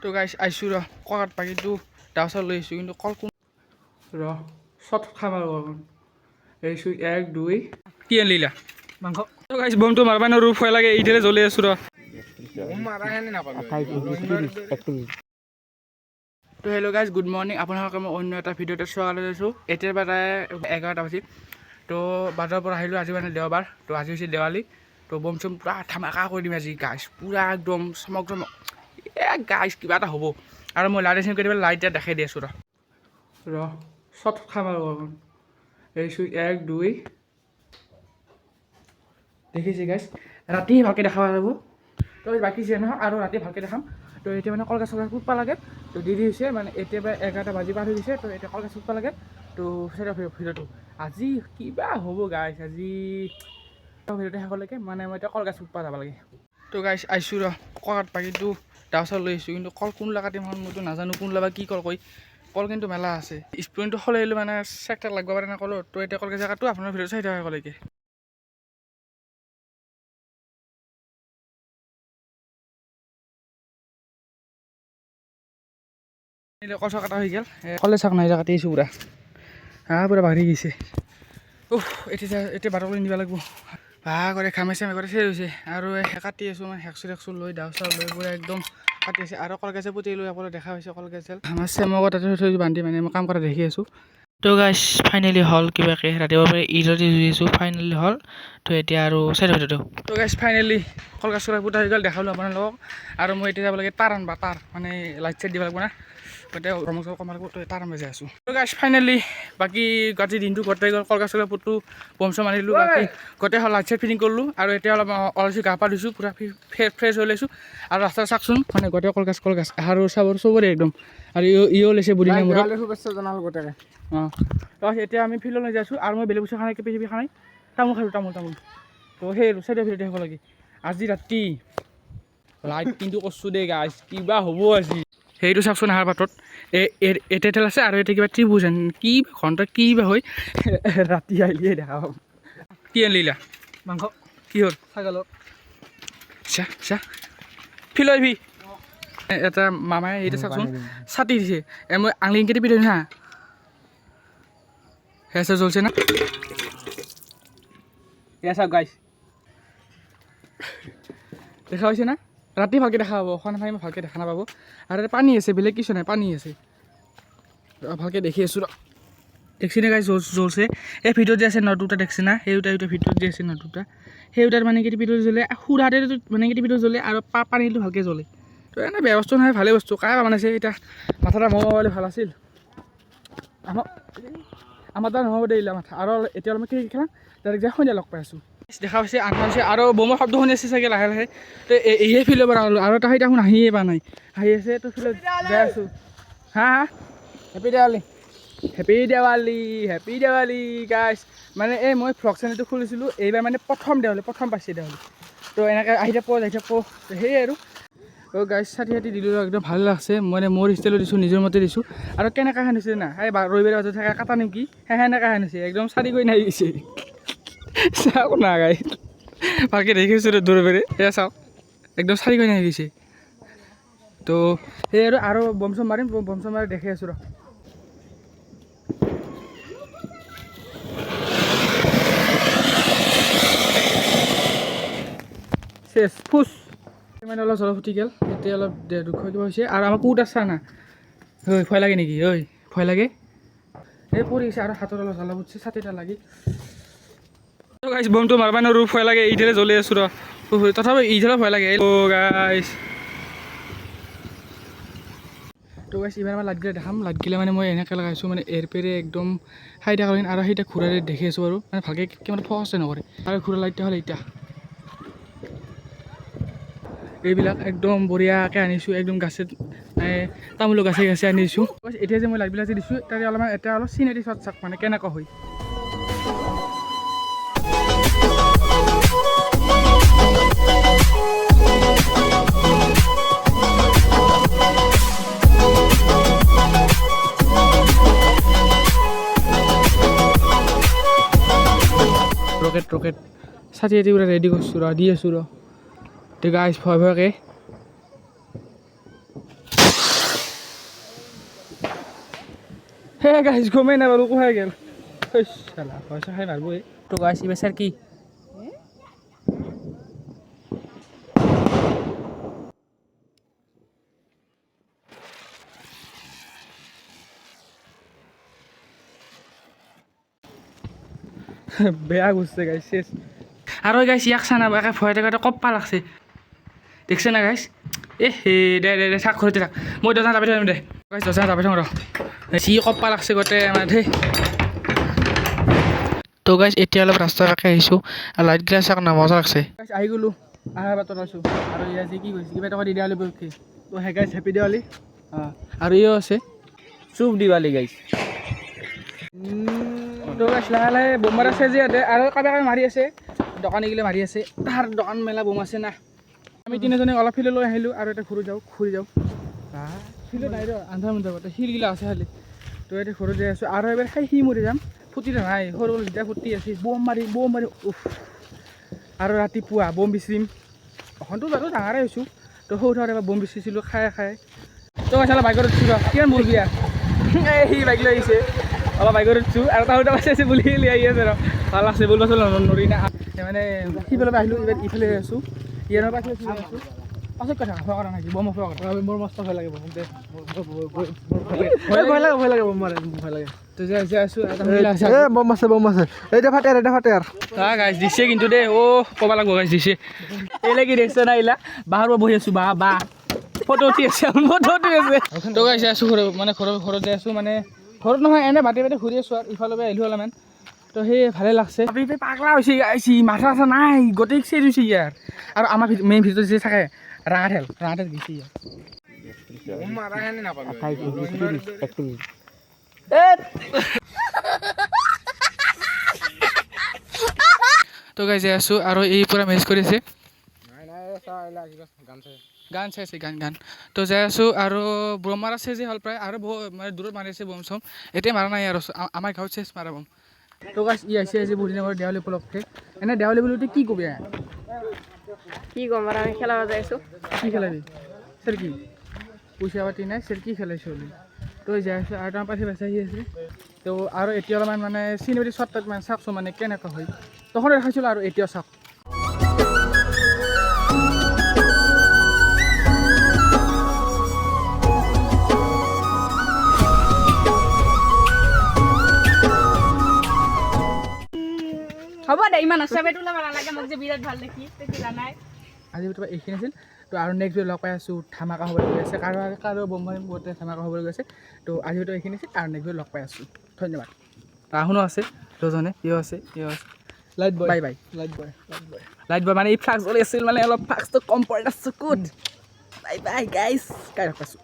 তো গাইছ আহিছোঁ ৰ কল কাটবা, কিন্তু দাও চাও লৈ আহিছোঁ, কিন্তু কল কোন ৰ চট খাম আৰু অকণ আহিছোঁ। এক দুই কি আনিলা? মাংস। তো গাইছ বমটো মাৰবা নোৱাৰো, ভয় লাগে, এইদৰে জ্বলি আছোঁ ৰ। 28, 29, 30, 31। তো হেল্ল' গাইজ, গুড মৰ্ণিং। আপোনালোকে মই অন্য এটা ভিডিঅ'তে স্বাগত জনাইছোঁ। এতিয়াৰ পৰা 11টা বাজি। তো বাজাৰৰ পৰা আহিলোঁ। আজি মানে দেওবাৰ, তো আজি হৈছে দেৱালী। তো বম চম পূৰা ধামাকা কৰি দিম আজি গাইজ, পূৰা একদম চমক চমক। এ গাইজ, কিবা এটা হ'ব। আৰু মই লাইট আছিম, কেতিয়াবা লাইট এটা দেখাই দি আছোঁ। ৰ ৰ চট খাম আৰু অকণ আহিছোঁ। এক দুই দেখিছে গাইজ, ৰাতি ভালকৈ দেখা যাব। তো বাকী যিয়ে নহওক আৰু ৰাতি ভালকৈ দেখাম। তো এতিয়া মানে কলগছ চলগছ পুতবা লাগে। তো দেৰি হৈছে, মানে এতিয়া প্ৰায় 11টা বাজি পাৰ হৈ গৈছে। তো এতিয়া কলগছ পুতবা লাগে। তো সেইটো ভিডিঅ'টো আজি কিবা হ'ব গাইছ, আজি ভিডিঅ'টো শেষলৈকে। মানে মই এতিয়া কলগছ পুতবা যাব লাগে। তো গাইছ আহিছোঁ ৰ কল কাটবা, কিন্তু দাও চাও লৈ আহিছোঁ, কিন্তু কল কোনলা কাটিম এখন মইতো নাজানো, কোনলা বা কি কল কয়। কল কিন্তু মেলা আছে। স্পুনটো সলাই আহিলোঁ, মানে চেক টেক লাগব পাৰে না কলত। তো এতিয়া কলগছ কাটো, আপোনাৰ ভিডিঅ' চাই থকা শেষলৈকে। কল চল কাটা হৈ গ'ল। কলে চাক নাই, কাটি আহিছোঁ পুৰা। হা, পুৰা বাঢ়ি গৈছে। উফ, এতিয়া এতিয়া বাটলৈ নিব লাগিব। ভাগৰে ঘামে চামে কৰে চেৰ হৈছে। আৰু এই কাটি আছোঁ, মানে হেকচু চেকচু লৈ দাও চাও লৈ পুৰা একদম কাটি আছে। আৰু কলগছে পুতি লৈ আপোনালোক দেখা হৈছে কলগছ। আমাৰ চেমকত তাতে থৈ বান্ধি, মানে মই কাম কৰা দেখি আছোঁ। তো গাইছ ফাইনেলি হ'ল কিবাকৈ, ৰাতিপুৱাৰ পৰা ঈদতে যুঁজি আছোঁ, ফাইনেলি হ'ল। তো এতিয়া আৰু চাই ভিডিঅ'টো। তো গাইছ ফাইনেলি কলগছ চলা পুতা হৈ গ'ল, দেখালোঁ আপোনালোকক। আৰু মই এতিয়া যাব লাগে তাঁৰ আনবা, তাঁৰ মানে লাইট চাইট দিব লাগিব না, এতিয়া ৰমক চমক কমাব লাগিব। তো তাঁৰ আনবা যাই আছোঁ। তো গাইছ ফাইনেলি বাকী গোটেই দিনটো গোটেই গ'ল। কলগছ চলা পুতলো, বম চম আনিলোঁ, বাকী গোটেই লাইট চাইট ফিটিং কৰিলোঁ। আৰু এতিয়া অলপ অলপ গা পা ধুইছোঁ, পূৰা ফ্ৰেছ হৈ লৈছোঁ। আৰু ৰাস্তা চাওকচোন, মানে গোটেই কলগছ কলগছ আৰু চাবৰ চবৰে একদম। আৰু ইও লৈছে বুঢ়ী মূৰত। শুভেচ্ছা জনালো গোটেই। অঁ, তো এতিয়া আমি ফিল্ডলৈ যাই আছোঁ। আৰু মই বেলেগ বস্তু খাই নাই, কেপি চেপি খাই নাই, তামোল খাইছোঁ, তামোল তামোল। তো সেই চাইডৰ ভিডিঅ' দেখাব লাগে। আজি ৰাতি লাইট কিন্তু কৰছোঁ দেই গাইছ, কিবা হ'ব আজি। সেইটো চাওকচোন, আহাৰ পাতত এটেল আছে আৰু এতিয়া কিবা ত্ৰিভুজ কি ঘণ্টা কি বা হয়, ৰাতি আহিলেহে দেখা পাম। কি আনিলা? মাংস। কি হ'ল? ছাগলৰ। চা চা, ফিল্ড আহিবি। এটা মামাই এইটো চাওকচোন, ছাতি দিছে। এ মই আঙলি কেটে পিঠা হা হ্যাঁ চলছে না। এয়া চাওক গাইছ, দেখা হৈছে না? ৰাতি ভালকৈ দেখা পাব, এখন ভাই ভালকৈ দেখা নাপাব। আৰু তাতে পানী আছে, বেলেগ কিছু নাই, পানী আছে। ভালকৈ দেখি আছোঁ ৰ। দেখছি না গাইছ, জ্বলছে। এই ভিতৰত যে আছে ন দুটা, দেখছি না? সেই দুটা, দুটা ভিতৰত যে আছে ন দুটা, সেই দুটাত মানে কি ভিতৰত জ্বলে, সুৰাতে মানে কি ভিতৰত জ্বলে আৰু পানীটো ভালকৈ জ্বলে। তো এনে বেয়া বস্তু নহয়, ভালে বস্তু। কাই বনাইছে এতিয়া মাথা এটা মম ভাল আছিল। আমাৰ আমাৰ তাত নহ'ব দেই মাথা। আৰু এতিয়া অলপ কি খেলাম, ডাইৰেক্ট যাই সন্ধিয়া লগ পাই আছোঁ। দেখা পাইছে, আন্ধা হৈছে আৰু বোমৰ শব্দ শুনি আছে চাগে লাহে লাহে। তো এইহে ফিল্ডৰ পৰা আহিলোঁ আৰু এটা সেইটা শুন আহিয়ে পোৱা নাই, আহি আছে। তো ফিল্ডত যাই আছোঁ। হা হা, happy Diwali. Happy Diwali, happy Diwali guys. মানে এই মই ভ্লগ চেনেলটো খুলিছিলোঁ এইবাৰ, মানে প্ৰথম দেৱালী, প্ৰথম পাইছে দেৱালী। তো এনেকৈ আহি থাকোঁ, যাই থাকোঁ, তো সেয়াই আৰু। তো গাইছ ছাতি ছাতি দিলোঁ, একদম ভাল লাগছে। মানে মোৰ ষ্টাইলত দিছোঁ, নিজৰ মতে দিছোঁ। আৰু কেনেকুৱা হেন হৈছে না, এই ৰবিবাৰে বাজাৰত থকা কাটা নেকি, সেই সেনেকুৱা হেন হৈছে, একদম চাৰি কৰি নাহি গৈছে। চাওক না গাইছ, ভালকৈ দেখিছোঁ দূৰে বেৰে। এয়া চাওক, একদম চাৰি কৰি নাহি গৈছে। তো সেই আৰু আৰু বম চম মাৰিম, বম চম মাৰি দেখি আছোঁ ৰ। চেচ ফুচ, মানে অলপ জল ফুটি গ'ল। এতিয়া অলপ দুখ কিবা হৈছে। আৰু আমাৰ কুকুৰ চা না, ঐ ভয় লাগে নেকি? ঐ ভয় লাগে, এই পৰি গৈছে। আৰু হাতত অলপ জ্বালা উঠছে ছাতিটা লাগি। গাইছ বমটো মাৰবা নোৱাৰো, ভয় লাগে, এইদৰে জ্বলি আছোঁ ৰ। তথাপি এইদৰে ভয় লাগে। অ' গাইছ, তো গাইছ এইবাৰ আমাৰ লাইটগিলা দেখাম। লাইটগিলা মানে মই এনেকৈ লগাইছোঁ, মানে এৰপেৰে একদম সাইটা কৰি আৰু সেইটা ঘূৰাৰে দেখি আছোঁ বাৰু, মানে ভালকৈ কিমান ফ'কাছে নকৰে। আৰু ঘূৰা লাইটটা হ'লে এতিয়া এইবিলাক একদম বঢ়িয়াকৈ আনিছোঁ, একদম গাছে তামোলৰ গাছে গাছে আনিছোঁ। এতিয়া যে মই লাইটবিলাক যে দিছোঁ, তাতে অলপমান এতিয়া অলপ চিনাৰী শ্বট চাওক, মানে কেনেকুৱা হয়। ৰকেট ৰকেট ছাতি চাতি পুৰা ৰেডি কৰিছোঁ ৰ, দি আছোঁ ৰ। তো গাইছ ভয় ভয়কৈ। হে গাইছ, গমেই নাপালোঁ কোহাই গ'ল। চালা পইচা খাই মাৰিব। তো গাইছ, এইবাৰ ছাৰ কি বেয়া ঘুরছে গাইস, শেষ। আর ওই গাইস, ইয়াক চানা একে ভয় থাকাতে কপ্পা লাগছে, দেখছে না গাইস? এ হে, দে দে দে, থাক ঘৰতে থাক, মই দৰ্জা যাবি থৈ দে গাইছ, দৰ্জা যাবি থওঁ ৰ। যি কপ্পা লাগছে গোটেই মানে দেই। তো গাইছ, এতিয়া অলপ ৰাস্তা পাকে আহিছোঁ আৰু লাইটগিলা চাক না, মজা লাগছে। গাইছ, আহি গ'লোঁ, আহাৰ বাটত আছোঁ আৰু ইয়াত যি কি কৰিছে কিবা এটা দি দিয়া পক্ষে। তো হে গাইছ, হেপী দেৱালী। আৰু ইও আছে। শুভ দিৱালী গাইছ। তো গাইছ, লাহে লাহে বোম মাৰ আছে যে ইয়াতে আৰু কাবে কাবে মাৰি আছে, দোকানীগিলা মাৰি আছে, তাৰ দোকান মেলা বোম আছে না। আমি তিনিজনে অলপ ফিল্ডলৈ আহিলোঁ আৰু এতিয়া ঘূৰি যাওঁ, ঘূৰি যাওঁ। ফিল্ডত নাই ৰ, আন্ধাৰ মুন্ধাৰ গোটেই শিলগিলা আছে খালি। তো এতিয়া ঘৰত যাই আছোঁ আৰু এবাৰ খাই সি মৰি যাম। ফুৰ্তি নাই, সৰু সৰু যেতিয়া ফুৰ্তি আছে, বোম মাৰি বোম মাৰি উফ। আৰু ৰাতিপুৱা বোম বিচাৰিম। অখনতো বাৰু ডাঙৰে হৈছোঁ, তো সৰু থাকোঁতে এবাৰ বোম বিচাৰিছিলোঁ খাই খাই। তো চালা বাইকত উঠছোঁ ৰ, কিমান মোৰ বিয়া এই সি বাইক লৈ আহিছে, অলপ বাইকত উঠছোঁ আৰু তাহোঁতে পাইছে আছে বুলি লৈ আহি আছে ৰ। ভাল লাগছে, বুলবা চল নৰি না। মানে সিফালে পৰা আহিলোঁ, এইবাৰ ইফালে আছোঁ, ইয়াৰ পাছে আছোঁ। পাছত কথা খোৱা কৰা নাই, বম খোৱা কৰা। মোৰ মস্ত ভয় লাগে বম দে। ভয় লাগে, ভয় লাগে, বম মাৰে, ভয় লাগে। তো যাই যাই আছোঁ। এ বম আছে, বম আছে, এইটা ফাটে আৰু, এটা ফাটে আৰু। গাইছ দিছে কিন্তু দেই, অ' ক'ব লাগিব গাইছ দিছে। এইলা কি দেখছে না, এইলা বাহিৰৰ পৰা বহি আছোঁ, বা বা ফটো উঠি আছে, ফটো উঠি আছে। তো গাইছ আছোঁ ঘৰত, মানে ঘৰৰ ঘৰত যাই আছোঁ, মানে ঘৰত নহয়, এনে বাটে বাটে ঘূৰি আছোঁ আৰু ইফালৰ পৰা আহিলোঁ অলপমান। তো সেই ভালে লাগছে। পাগলা হৈছে গাইছি, মাথা চাথা নাই, গোটেই চেজ হৈছে ইয়াৰ। আৰু আমাৰ মেইন ভিতৰত যে থাকে ৰাঙাঠেল, ৰাঙাঠেল গৈছে ইয়াৰ। তো গাইছ যাই আছোঁ আৰু এই পূৰা মেচ কৰিছে, গান চাইছে, গান গান। তো যাই আছোঁ আৰু ব্ৰহ্মাৰ আছে যে হ'ল প্ৰায় আৰু বহু মানে দূৰত মাৰি আছে বম চম, এতিয়া মাৰা নাই আৰু আমাৰ গাঁৱত চেচ মাৰা বম। তো গাইছ ই আহিছে আজি বহুত দিনৰ মূৰত দেৱালী উপলক্ষে। এনে দেৱালী বুলি কি কবি? কি ক'ম আৰু, আমি খেলা যাই আছোঁ। কি খেলাবি? চেৰকি? পইচা পাতি নাই, চেৰকি খেলাইছোঁ বুলি। তো যাই আছোঁ আৰু তাৰ পাছে পাছে আহি আছে। তো আৰু এতিয়া অলপমান মানে চিনেমেটিক শ্বৰ্ট টাইপ মানে চাওকচোন, মানে কেনেকুৱা হয় তখন দেখাইছিলোঁ আৰু এতিয়াও চাওক। হ'ব দে, ইমান চবে ওলাব নালাগে, মোক যে বিৰাট ভাল দেখি তইতো জানাই। আজি তোমাৰ এইখিনি আছিল। তো আৰু নেক্সট ভিডিঅ' লগ পাই আছোঁ, ধামাকা হ'বলৈ গৈ আছে, কাৰো কাৰো বম মাৰিম, বহুতে ধামাকা হ'বলৈ গৈ আছে। তো আজি ভিডিঅ' এইখিনি আছিল আৰু নেক্সট ভিডিঅ' লগ পাই আছোঁ, ধন্যবাদ। ৰাহুলো আছে দুজনে, ইও আছে, ইও আছে। Light boy, bye bye. Light boy, light boy. Light boy মানে এই ফ্লাক্স জ্বলি আছিল, মানে অলপ ফ্লাক্সটো কম পৰে চকুত। বাই বাই গাইছ, কাই লগ পাইছোঁ।